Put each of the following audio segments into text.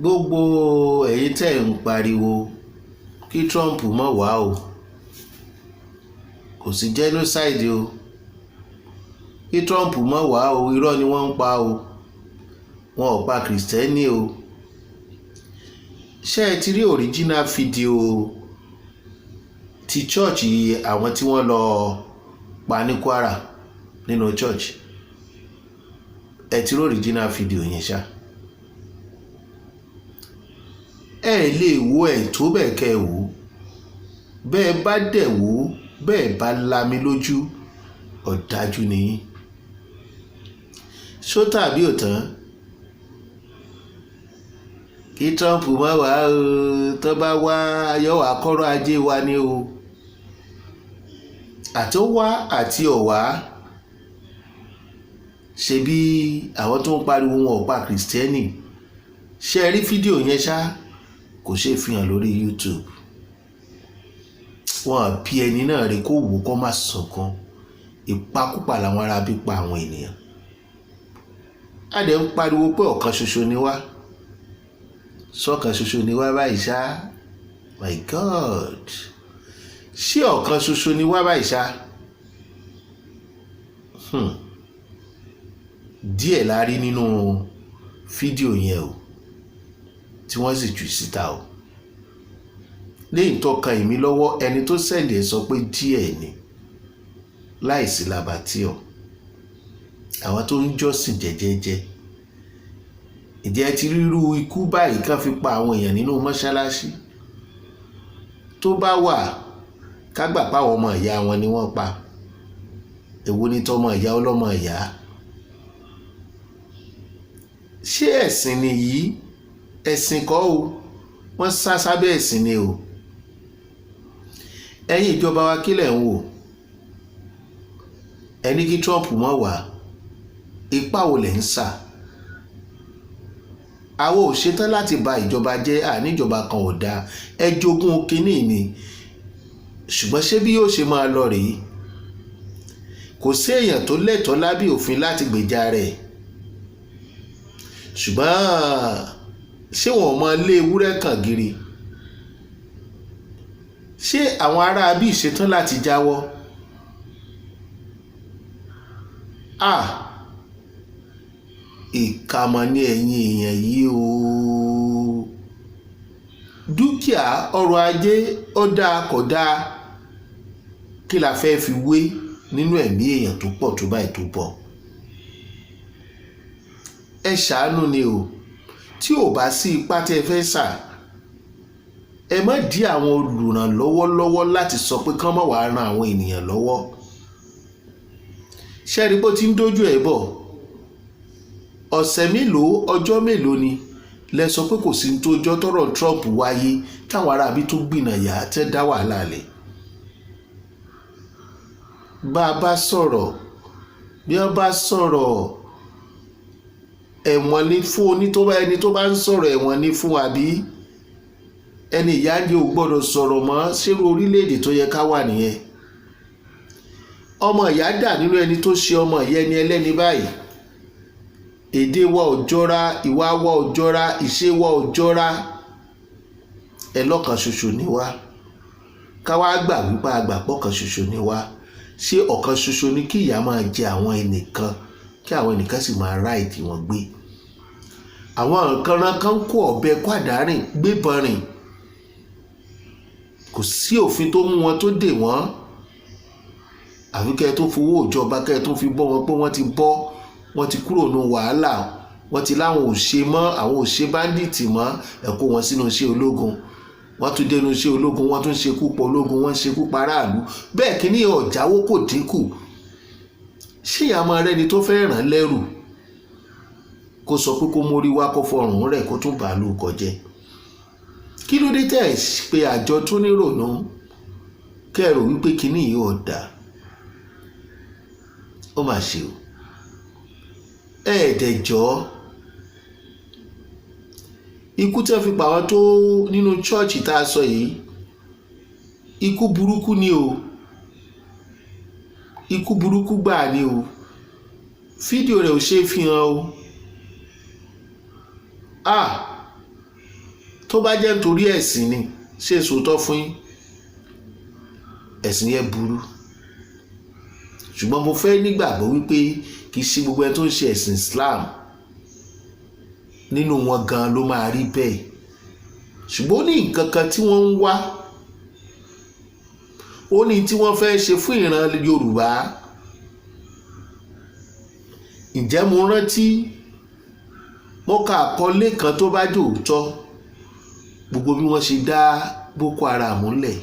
Gbogbo ẹ̀yin tẹ́ ẹ̀ ń pariwo kí Trump má wá o, kò sí genocide o, kí Trump má wá o, irọ́ ni wọ́n ń pa o, wọn ò pa Christian o. Ṣé ẹ ti rí original video ti church, àwọn tí wọ́n lọ pa ní Kwara nínú church? Ẹ ti rí original video yẹn ṣá? Ẹ lè wo ẹ̀ tó bẹ́ẹ̀ kẹ́ ẹ wò ó. Bẹ́ẹ̀ bá dẹ̀ wò ó, bẹ́ẹ̀ bá lami lójú, ọ̀dájú nìyí. Ṣó tàbí òtán kí Trump má wá o? Tó bá wá, yóò wá kọ́rọ̀ ajé wa ni o. Àti ó wá àti ọ̀wá, ṣebí àwọn tó ń pariwo wọn ò pa Christian. Ṣé ẹ rí fídíò yẹn ṣá? Kò ṣeé fi hàn lórí YouTube. Wọn bí ẹni náà rí kó wò kó má sọ̀kan. Ìpakúpa làwọn ará bí pa àwọn ènìyàn. A dẹ̀ ń pariwo pé ọ̀kan ṣoṣo ni wá. Sọ́kan ṣoṣo ni wá báyìí ṣá? My God, ṣé ọ̀kan ṣoṣo ni wá báyìí ṣá? Díẹ̀ la rí nínú fídíò yẹn o, tí wọ́n sì jù síta o. Léyìí tó kan èmi lọ́wọ́, ẹni tó send ẹ̀ sọ pé díẹ̀ ni, láìsí labatio, àwọn tó ń jọ́sìn jẹ́jẹ́jẹ́. Ìjẹ́ ti rírú ikú báyìí kàn fi pa àwọn èèyàn nínú mọ́ṣáláṣí? Tó bá wà, ká gbà páwọn ọmọ ìyá wọn ni wọ́n pa. Èwo ni tọmọ ìyá ọlọ́mọ ìyá? Ṣé ẹ̀sìn nìyí? Ẹ̀sìn kọ́ o, wọ́n sá sábẹ́ ẹ̀sìn ni o. Ẹ̀yin ìjọba wa, kílẹ̀ ń wò? Ẹni kí Trump mọ̀ wá, ipá wo lẹ̀ ń sà? Àwọn ò ṣetán láti ba ìjọba jẹ́. Àníjọba kan ò dáa, ẹ jogún kínní ni. Ṣùgbọ́n ṣé bí yóò ṣe máa lọ rèé? Kò sí èèyàn tó lẹ́tọ̀ọ́ lábẹ́ òfin láti gbèjà rẹ̀, ṣùgbọ́n ṣé wọn mọ lé ewúrẹ́ kàn gírí? Ṣé àwọn ará bí ṣetán láti jáwọ́? Ah, ìkàmọ̀ ní ẹ̀yin èèyàn yìí o. Dúkìá ọrọ̀ ajé, ó dáa kò dáa, kí la fẹ́ fi wé nínú ẹ̀mí èèyàn tó pọ̀ tó báyìí tó bọ̀? Ẹ ṣàánú ni o. Tí ò bá sí ipá tẹ́ ẹ fẹ́ sà, ẹ má dí àwọn olùrànlọ́wọ́ lọ́wọ́ láti sọ pé kán má wàá ran àwọn ènìyàn lọ́wọ́. Ṣẹ́ẹ́rì bó ti ń dójú ẹ̀ bọ̀? Ọ̀sẹ̀ mélòó, ọjọ́ mélòó ni lẹ sọ pé kò sí ní tó jọ́ tọ́rọ̀ Trump wáyé, táwọn aráabí tó gbìnàyà tẹ́ dá wàhálà lẹ̀? Bá a bá sọ̀rọ̀, bí wọ́n bá sọ̀rọ̀, ẹ̀wọ̀n ni fún oní tó bá ẹni tó bá ń sọ̀rọ̀, ẹ̀wọ̀n ni fún, àbí ẹni ìyá ń jẹ́ ò gbọ́dọ̀ sọ̀rọ̀ mọ́. Ṣérú orílẹ̀-èdè tó yẹ ká wà nìyẹn? Ọmọ ìyá dà nínú ẹni tó ṣe ọmọ ìyá ẹni ẹlẹ́ni báyìí. Èdè wa ò jọra, ìwà wa ò jọra, ìṣe wa ò jọra. Ẹ lọ́kan ṣoṣo ni wá. Ká wá gbà wípé àgbà pọ̀ kan ṣoṣo ni wá, ṣé ọ̀kan ṣoṣo ni kí ìyà máa jẹ àwọn ẹnìkan, kí àwọn ẹnìkan sì máa ráìdì wọn gbé? Àwọn nǹkan kan kó ọ̀bẹ, kó àdá rìn, gbébọn rìn, kò sí òfin tó mú wọn, tó dè wọ́n, àfi kẹ́ ẹ tó fowó ìjọba, kẹ́ ẹ tó fi bọ́ wọn pé wọ́n ti bọ́, wọ́n ti kúrò ní wàhálà, wọ́n ti láwọn ò ṣe mọ́, àwọn ò ṣe bandit mọ́. Ẹ kó wọn sínú iṣẹ́ ológun, wọ́n tún dénú iṣẹ́ ológun, wọ́n tún ṣekú pa ológun, wọ́n ṣekú pa aráàlú. Bẹ́ẹ̀ kí ní ọ̀jáwó kò dínkù. Ṣé ìyá máa rẹ́ni tó fẹ́ ràn án lẹ́rù kó sọ pé kó mórí wá, kó fọrùn rẹ̀, kó tún bàálù kọjẹ́? Kí ló dé tẹ̀ ẹ́ pé àjọ tó nírònú kẹ́rò wípé kínní yìí ò dáa? Ó mà ṣe o. Ẹ̀ẹ́dẹ̀jọ́ ikú tẹ́ fi pa àwọn tó nínú church tá a sọ yìí, ikú burúkú ni o, ikú burúkú gbáà ni o. Fídíò rẹ̀ ò ṣeé fi hàn o. Ah. Tó bá jẹ́ nítorí ẹ̀sìn ni, ṣé sòótọ́ fún yín, ẹ̀sìn yẹn burú, ṣùgbọ́n mo fẹ́ nígbàgbọ́ wípé kì í ṣe gbogbo ẹni tó ń ṣe ẹ̀sìn Islam nínú wọn gan ló máa rí bẹ́ẹ̀. Ṣùgbọ́n ó ní nǹkan kan tí wọ́n ń wá, ó ní tí wọ́n fẹ́ ṣe fún ìran Yorùbá. Ǹjẹ́ mo rántí mo ka àkọlé kan, tó bá jẹ́ òótọ́, gbogbo bí wọ́n ṣe dá Boko Haram lẹ̀.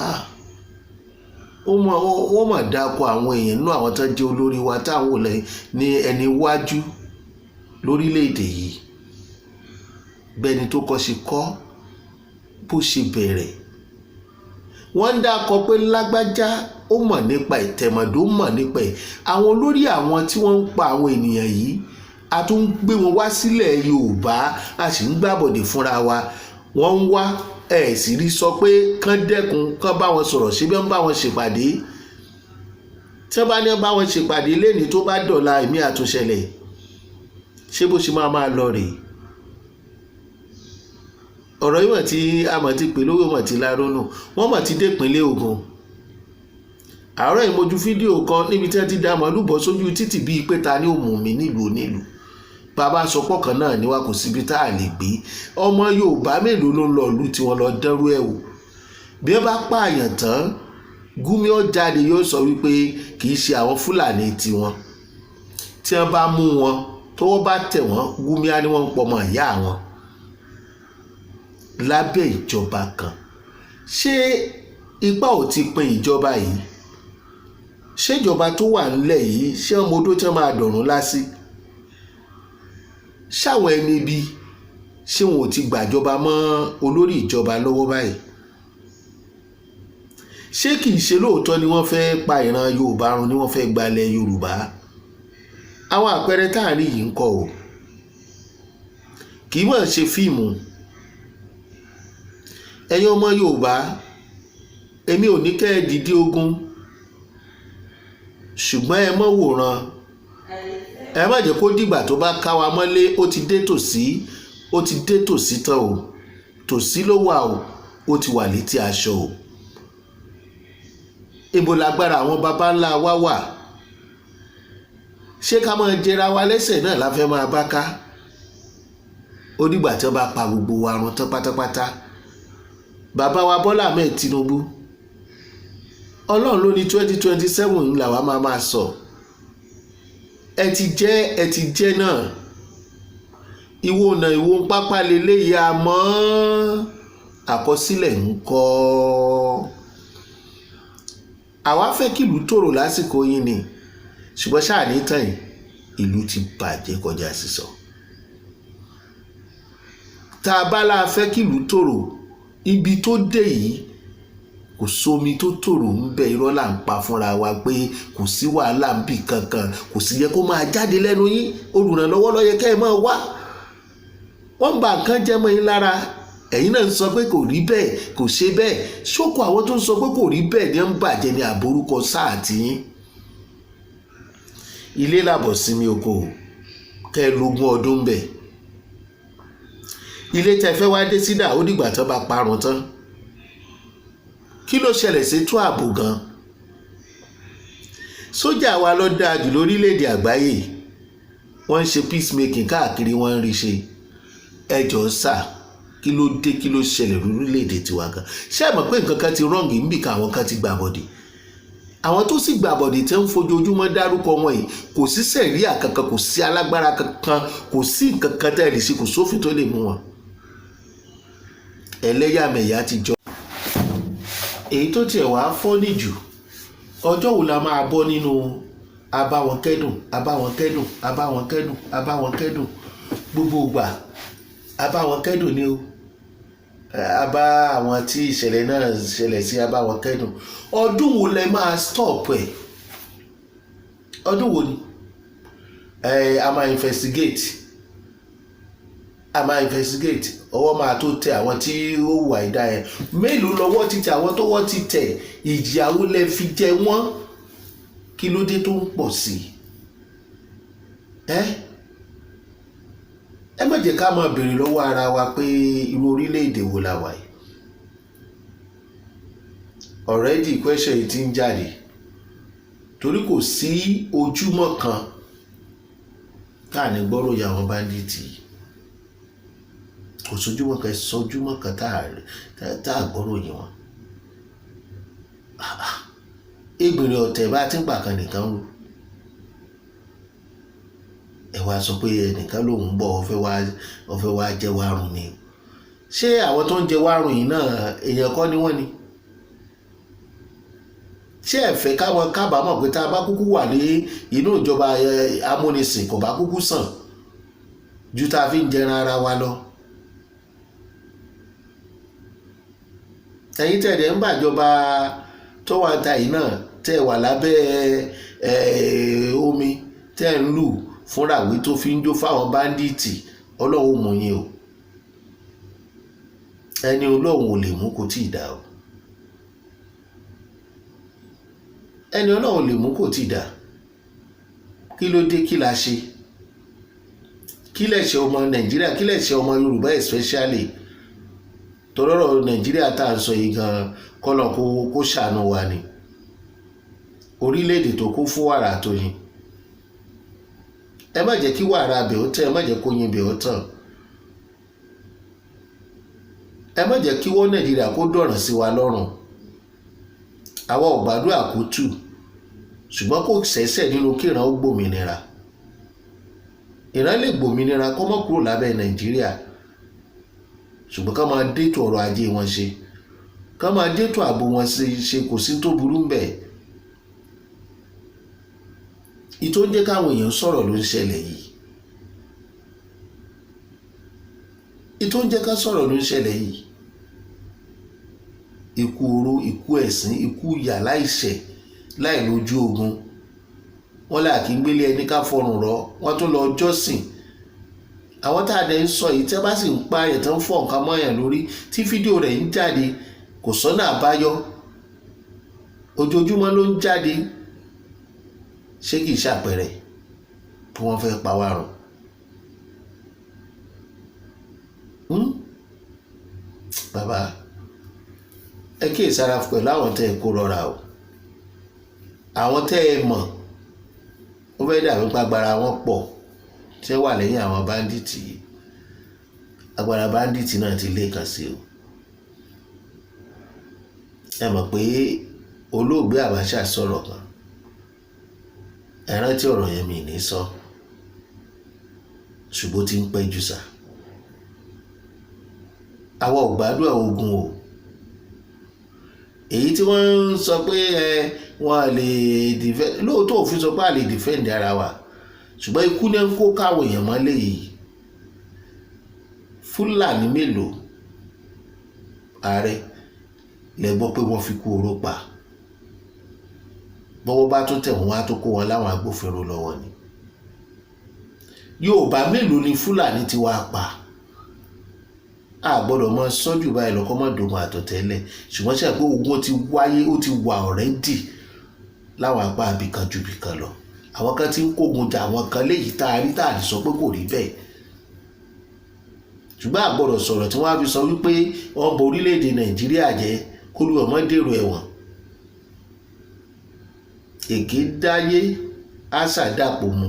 Ah, wọ́n mọ̀ dáko àwọn èèyàn nínú àwọn tó jẹ́ olórí wa táwọn ò lẹ́yìn ní ẹni wájú lórílẹ̀‐èdè yìí. Bẹ́ẹ̀ ni tó kọ́ ṣe kọ́ bó ṣe bẹ̀rẹ̀, wọ́n ń dákọ pé lágbájá, ó mọ̀ nípa ìtẹ̀mọ̀dó, mọ̀ nípa ẹ̀. Àwọn olórí àwọn tí wọ́n ń pa àwọn ènìyàn yìí, a tún ń gbé wọn wá sílẹ̀ Yorùbá, a sì ń gbàbọ̀dè fúnra wa. Wọ́n ń wá ẹ̀ sì rí sọ pé kán dẹ́kun, kán bá wọn sọ̀rọ̀. Síbẹ̀ ń bá wọn ṣèpàdé, tí wọ́n bá ní bá wọn ṣèpàdé lẹ́ni, tó bá dọ̀la, èmi àtúnṣẹlẹ̀. Ṣé bó ṣe máa máa lọ rèé? Ọ̀rọ̀ yìí mọ̀ tí a mọ̀ ti pè lówó mọ̀ ti lárónù. Wọ́n mọ̀ ti dé ìpínlẹ̀ Ògùn. Àárọ̀ ìmojú fídíò kan níbi tí wọ́n ti dá màálù bọ́ sójú títì bíi pé ta ni ó mú mi nílùú onílùú. Bàbá sọpọ̀ kan náà ni wa, kò síbi tá a lè gbé. Ọmọ Yorùbá mélòó ló ń lọ ìlú tí wọ́n lọ dẹ́rú ẹ̀ wò? Bí wọ́n bá pààyàn tán, Gumi ó jáde, yóò sọ wípé kì í ṣe àwọn Fúlàní tiwọn. Tí wọ́n bá mú wọn, tọwọ́ bá tẹ̀ wọ́n, Gumi á ní wọ́n ń pọmọ ìyá àwọn lábẹ́ ìjọba kan. Ṣé ipá ò ti pin ìjọba yìí? Ṣéjọba tó wà nílẹ̀ yìí, ṣé ọmọ odó tí wọ́n máa dọ̀rùn lásì? Ṣáwọn ẹni bí ṣé wọn ò ti gbàjọba mọ́ olórí ìjọba lọ́wọ́ báyìí? Ṣé kìí ṣe lóòótọ́ ni wọ́n fẹ́ pa ìran Yorùbá run, ni wọ́n fẹ́ gbalẹ̀ Yorùbá? Àwọn àpẹẹrẹ tá à ń rí yìí ń kọ́ o, kì í mọ̀ ṣe fíìmù. Ẹ̀yin ọmọ Yorùbá, èmi ò ní kẹ́ ẹ dìde ogun, ṣùgbọ́n ẹ mọ́ wòran, ẹ má jẹ́ kó dìgbà tó bá ká wa mọ́lé. Ó ti dé tòsí, ó ti dé tòsí tán o. Tòsí ló wà o, ó ti wà létí aṣọ o. Ibo lágbára àwọn baba ńlá wa wà? Ṣé ká máa jẹra wa lẹ́sẹ̀ náà la fẹ́ máa bá ká? Ó dìgbà tí wọ́n bá pa gbogbo wa run tán pátápátá. Bàbá wa Bọ́lá Ahmed Tinubu, Ọlọ́run ló ní 2027 làwa máa máa sọ. Ẹ ti jẹ́, ẹ ti jẹ́ náà. Ìwọ ọ̀nà ìwọ pápá lélẹ́yìí, àmọ́ àkọsílẹ̀ ń kọ́. Àwa fẹ́ kí ìlú tòrò lásìkò yín ni, ṣùgbọ́n ṣáà ní tàn yìí, ìlú ti bàjẹ́ kọjá sísọ. Tá a bá la fẹ́ kí ìlú tòrò, ibi tó dé yìí, kò sómi tó tòrò ń bẹ. Irọ́ là ń pa fúnra wa pé kò sí wàhálà ń bì kankan. Kò sì yẹ kó máa jáde lẹ́nu yín. Olùrànlọ́wọ́ ló yẹ kẹ́ ẹ máa wá. Wọ́n ń ba nǹkan jẹ́ mọ́ yín lára, ẹ̀yin náà ń sọ pé kò rí bẹ́ẹ̀, kò ṣe bẹ́ẹ̀. Ṣókò àwọn tó ń sọ pé kò rí bẹ́ẹ̀ ní ń bàjẹ́ ní àborúkọ sáà tí yín. Ilé làbọ̀ sinmi oko, kẹ́ ẹ lógún ọdún ń bẹ̀. Ilé tẹ́ fẹ́ wá dé sídà, ó dìgbà tán bá parun tán. Kí ló ṣẹlẹ̀ sétò ààbò gan? Sójà wa ló dáa jù lórílẹ̀‐èdè àgbáyé. Wọ́n ń ṣe peacemaking káàkiri, wọ́n ń rí ṣe. Ẹjọ́ sà, kí ló dé? Kí ló ṣẹlẹ̀ lórílẹ̀‐èdè tiwa gan? Ṣé ẹ mọ̀ pé nǹkan kan ti wrong níbì kan? Àwọn kan ti gbàbọ̀dè. Àwọn tó sì gbàbọ̀dè tẹ́ ń fojoojúmọ́ dárúkọ wọn yìí, kò sí sẹ̀ríà kankan, kò sí alágbára kankan, kò sí nǹkan kan tẹ́ ẹ lè ṣe, kò sófin tó lè mú wọn. Ẹlẹ́yàmẹ̀yà ti jọ. Èyí tó tiẹ̀ wá fọ́ níjù, ọjọ́ wo la máa bọ́ nínú abáwọn kẹ́dùn, abáwọn kẹ́dùn, abáwọn kẹ́dùn, abáwọn kẹ́dùn? Gbogbo ìgbà abáwọn kẹ́dùn ni o. Abá àwọn tí ìṣẹ̀lẹ̀ náà ṣẹlẹ̀ sí, abáwọn kẹ́dùn. Ọdún wo lẹ máa stop ẹ̀? Ọdún wo ni ẹ a máa investigate? A máa investigate, ọwọ́ máa tó tẹ àwọn tí ó hùwà ìdá yẹn. Mélòó lọ́wọ́ ti tẹ àwọn tọ́wọ́ ti tẹ̀? Ìjìyàwó lẹ fi jẹ wọ́n? Kí ló dé tó ń pọ̀ sí i? Ẹ má Jẹ́ ká máa béèrè lọ́wọ́ ara wa pé irú orílẹ̀-èdè wo la wà yìí. Already question yìí ti ń jáde, torí kò sí ojúmọ́ kan tá à ní gbọ́rọ̀ yà àwọn bandit yìí. Kò sójúmọ́ kan, sójúmọ́ kan tá à gbọ́rọ̀ yìí wọn. Ìgbìnrin ọ̀tẹ̀ bá ti ń pàkan nìkan rú. Ẹ wá sọ pé ẹnìkan lòun ń bọ̀, ó fẹ́ wá jẹ wá run ni. Ṣé àwọn tó ń jẹ wá run yìí náà, èèyàn kọ́ ni wọ́n ni? Ṣé ẹ fẹ́ káwọn kábàámọ̀ pé tá a bá kúkú wà ní inú ìjọba amúnisìn, kò bá kúkú sàn ju tá a fi ń jẹran ara wa lọ? Ẹ̀yin tẹ̀lé ń bàjọba tó wà ta yìí náà, tẹ́ wà lábẹ́ omi, tẹ́ ń lù fúnrawé tó fi ń jó fáwọn bandit, Ọlọ́run mú yín o. Ẹni Ọlọ́run ò lè mú kò tí ì dá o. Ẹni Ọlọ́run lè mú kò tí ì dá. Kí ló dé? Kí la ṣe? Kí lẹ̀ṣẹ̀ ọmọ Nàìjíríà? Kí lẹ̀ṣẹ̀ ọmọ Yorùbá especially? Tọ́lọ́rọ̀ Nàìjíríà tá à ń sọ yìí gan, kọ́lọ̀ kó ṣàánú wa ni. Orílẹ̀-èdè tó kún fún wàrà tó yin, ẹ má jẹ́ kí wàrà bẹ̀ ó tẹ̀, ẹ má jẹ́ kó yin bẹ̀ ó tàn, ẹ má jẹ́ kí wọ́n Nàìjíríà kó dọ̀ràn sí wa lọ́rùn. Àwa ò gbàdúrà kó tù, ṣùgbọ́n kò ṣẹ̀ṣẹ̀ nínú kíran ó gbòmìnira. Ìran lè gbòmìnira kó má kúrò lábẹ́ Nàìjíríà, ṣùgbọ́n ká máa dètò ọrọ̀ ajé wọn ṣe, ká máa dètò ààbò wọn ṣe, kò sí tó burú ń bẹ̀. Ìtò ń jẹ́ káwọn èèyàn sọ̀rọ̀ ló ń ṣẹlẹ̀ yìí. Ìtò ń jẹ́ ká sọ̀rọ̀ ló ń ṣẹlẹ̀ yìí. Ikú oró, ikú ẹ̀sín, ikú ìyà láìṣẹ̀, láì lójú ogun. Wọ́n là kí ń gbélé ẹni ká fọrùn rọ, wọ́n tún lọ jọ́sìn. Àwọn tá a dẹ̀ ń sọ yìí, tẹ́ bá sì ń pa àyàn tó ń fọ́ nǹkan mọ́yàn lórí, tí fídíò rẹ̀ ń jáde, kò sọ́nà àbáyọ. Ojoojúmọ́ ló ń jáde. Ṣé kìí ṣàpẹẹrẹ kí wọ́n fẹ́ pa wá run? Bàbá, ẹ kíyèsára pẹ̀lú àwọn tẹ́ ẹ kó rọra o. Àwọn tẹ́ ẹ mọ̀ ó fẹ́ dàbí pàgbára wọn pọ̀ tí wọ́n wà lẹ́yìn àwọn báńdíìtì yìí. Agbára báńdíìtì náà ti lé kan sí o. Ẹ mọ̀ pé olóògbé Abacha sọ̀rọ̀ kan, ẹ rántí ọ̀rọ̀ yẹn, mi ní sọ, ṣùgbọ́n ó ti ń pẹ́ jù sá. Àwa ò gbádùn ogun o. Èyí tí wọ́n ń sọ pé ẹ wọ́n lè defend, lóòótọ́ òfin sọ pé a lè defend ara wa, ṣùgbọ́n ikú ní ń kó káwọn èèyàn mọ́lẹ̀ yìí. Fúlàní mélòó ààrẹ lẹ gbọ́ pé wọ́n fi kú oró pa? Bọ́wọ́ bá tún tẹ̀ wọ́n, á tó kó wọn láwọn agbófinró lọ́wọ́ ni. Yorùbá mélòó ni Fúlàní ti wá pa? A gbọ́dọ̀ mọ sọ́jú báyìí lọ́kọ́ mọ́ dògùn àtọ̀tẹ́lẹ̀, ṣùgbọ́n ṣe pé ogun ti wáyé, ó ti wà already láwọn apá abìkan ju ibìkan lọ. Àwọn kan ti ń kógun jà àwọn kan léyìí tá a rí tá a lè sọ pé kò rí bẹ́ẹ̀, ṣùgbọ́n a gbọ́dọ̀ sọ̀rọ̀ tí wọ́n á fi sọ wípé wọ́n bo orílẹ̀-èdè Nàìjíríà jẹ́ kólú ọmọ dèrò ẹ̀wọ̀n. Èké dáyé àṣà dàpọ̀ mu,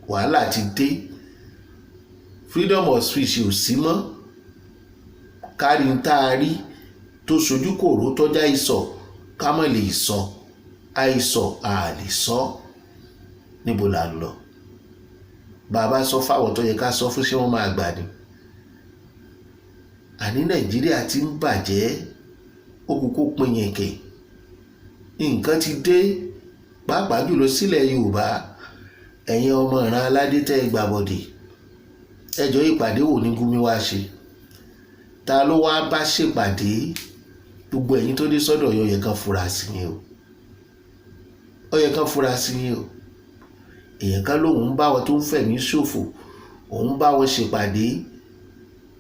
wàhálà ti dé. Freedom of speech ò sí mọ́. Kárí ń tá a rí tó sojú kòró tọ́já ìsọ̀, ká mọ̀ lè sọ àìsọ̀, a lè sọ. Níbo là ń lọ? Bàbá sọ fáwọn tó yẹ ká sọ fún, ṣé wọ́n máa gbà ni? Àní Nàìjíríà ti ń bàjẹ́, ó kú kó pin yẹ̀kẹ̀. Nǹkan ti dé, pàápàá jùlọ sílẹ̀ Yorùbá. Ẹ̀yin ọmọ ìran aládé tẹ́ ẹ gbàbọ̀dè, ẹjọ́ ìpàdé wò ní Gumi wá ṣe? Ta ló wá bá ṣèpàdé? Gbogbo ẹ̀yin tó dé sọ́dọ̀ yọ, yẹ kán fura sí yín o, ó yẹ kán fura sí yín o. Èèyàn kan lòun ń bá wọn tó ń fẹ̀mí ṣòfò, òun bá wọn ṣèpàdé.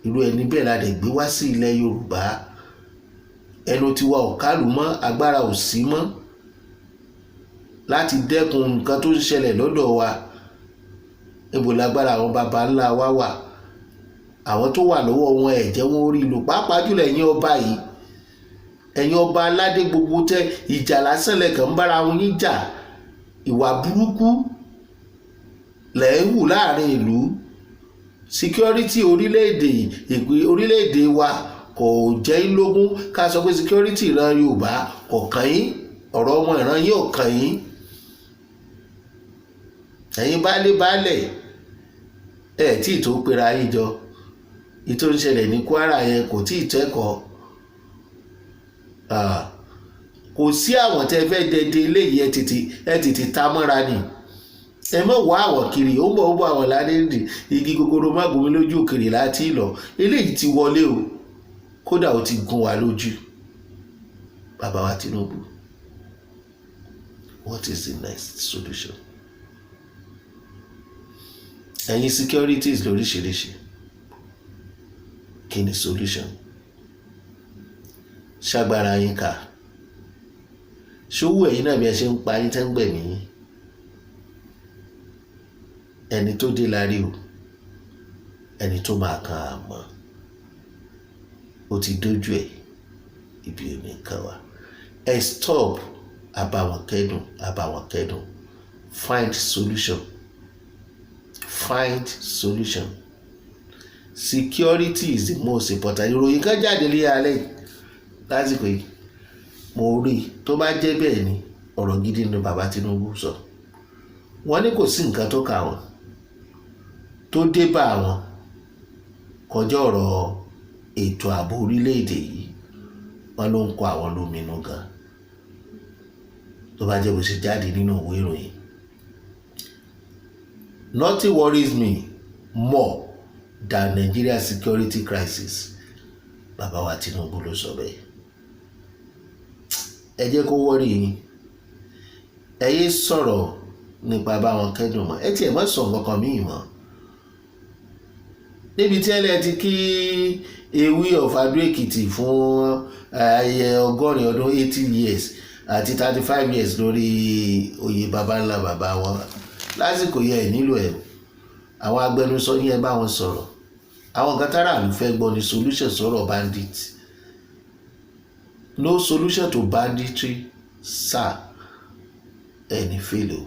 Irú ẹni bẹ́ẹ̀ la dẹ̀ gbé wá sí ilẹ̀ Yorùbá. Ẹnu tiwa ò kálù mọ́, agbára ò sí mọ́ láti dẹ́kun nǹkan tó ń ṣẹlẹ̀ lọ́dọ̀ wa. Níbo lágbára àwọn baba ńlá wa wà? Àwọn tó wà lọ́wọ́ wọn, ẹ̀ jẹ́ wọn orí ìlú, pàápàá jùlọ ẹ̀yin ọba yìí, ẹ̀yin ọba aládé gbogbo, tẹ ìjà lásán lẹ́kàn ń bára wọn yín jà. Ìwà burúkú lẹ̀ ń hù láàrin ìlú. Security orílẹ̀-èdè, ìpín orílẹ̀-èdè wa kò jẹ́ yín lógún. Ká sọ pé security ìran Yorùbá kò kàn yín, ọ̀rọ̀ ọmọ ìran yín ò kàn yín. Ẹ̀yin baálé baálẹ̀, ẹ̀ tí ì tó pera yín jọ. Ìtò ń ṣẹlẹ̀ ní Kwara yẹn kò tí ì tẹ́kọ̀ọ́. Kò sí àwọn tẹ́ fẹ́ dẹdẹ eléyìí. Ẹ tètè ta mọ́ra ni. Ẹ mọ̀ wá àwọ̀ kiri. Ó ń bọ̀, ó bọ̀. Àwọn ládé igi gogoro má gún mi lójú, òkèrè láti lọ. Eléyìí ti wọlé o, kódà ó ti gún wa lójú. Bàbá wa Tinubu, what is the next solution? Ẹ̀yin securities lóríṣiríṣi, kí ni solution? Ṣàgbára yín ká ṣówó ẹ̀yin náà bí ẹ ṣe ń pa yín tẹ́ ń gbẹ̀mí yín. Ẹni tó dé la rí o, ẹni tó máa kan àmọ́ ó ti dójú ẹ̀. Ibi ò ní kan wa. Ẹ stop àbàwọ̀n kẹ́dùn, àbàwọ̀n kẹ́dùn. Find solution, find solution. Security is the most important. Ìròyìn kan jáde lé alẹ́ lásìkò yìí, mo rí i. Tó bá jẹ́ bẹ́ẹ̀ ni, ọ̀rọ̀ gidi ni bàbá Tinubu sọ. Wọ́n ní kò sí nǹkan tó kà wọ́n, tó dé bá àwọn kọjá ọ̀rọ̀ ètò ààbò orílẹ̀-èdè yìí. Wọ́n ló ń kọ àwọn lóminú gan. Tó bá jẹ́ bó ṣe jáde nínú ìwé ìròyìn, "Nothing worries me more than Nigeria security crisis." Bàbá wa Tinubu ló sọ bẹ́ẹ̀. Ẹ jẹ́ kó worry yín. Ẹ yé sọ̀rọ̀ nípa báwọn kẹ́dùn mọ́. Ẹ tiẹ̀ mọ́ sọ nǹkan kan míì mọ́ níbi tí ẹlẹ́ ti kí Ewì of Adó Èkìtì fún ayẹyẹ 80 ọdún, 80 years àti 35 years lórí oyè baba ńlá bàbá wọn. Lásìkò yẹ ẹ nílò ẹ. Àwọn agbẹnusọ yín, ẹ bá wọn sọ̀rọ̀. Àwọn nǹkan tára àlù fẹ́ gbọ́ ni solution sọ̀rọ̀ bandit. No solution to banditry, sir. Ẹni fèlè o.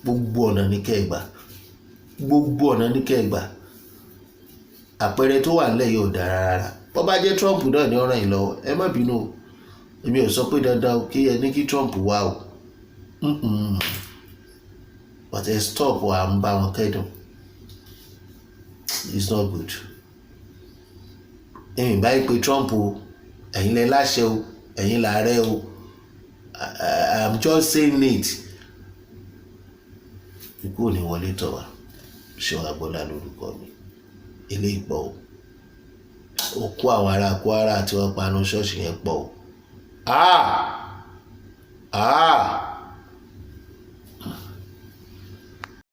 Gbogbo ọ̀nà ní kẹ́ẹ̀gbà, gbogbo ọ̀nà ní kẹ́ẹ̀gbà. Àpẹẹrẹ tó wà nílẹ̀ yóò dára rárá. Bó bá jẹ́ Trump náà ní ọ̀ràn yìí lọ́wọ́, ẹ má bínú o, èmi ò sọ pé dandan kí ẹ ní kí Trump wá o, but ẹ stop à ń bá wọn kẹ́dùn. It's not good. Èmi báyìí pé Trump o, ẹ̀yin lẹ láṣẹ o, ẹ̀yin làárẹ̀ o. I'm just saying it. Ikú ò ní wọlé tọ̀ wá. Ṣé wàá gbọ́dọ̀ lórúkọ mi? Eléyìí pọ̀ o. Ó kó àwọn ará Kwara tí wọ́n panu ṣọ́ọ̀ṣì yẹn pọ̀ o. Ah ah.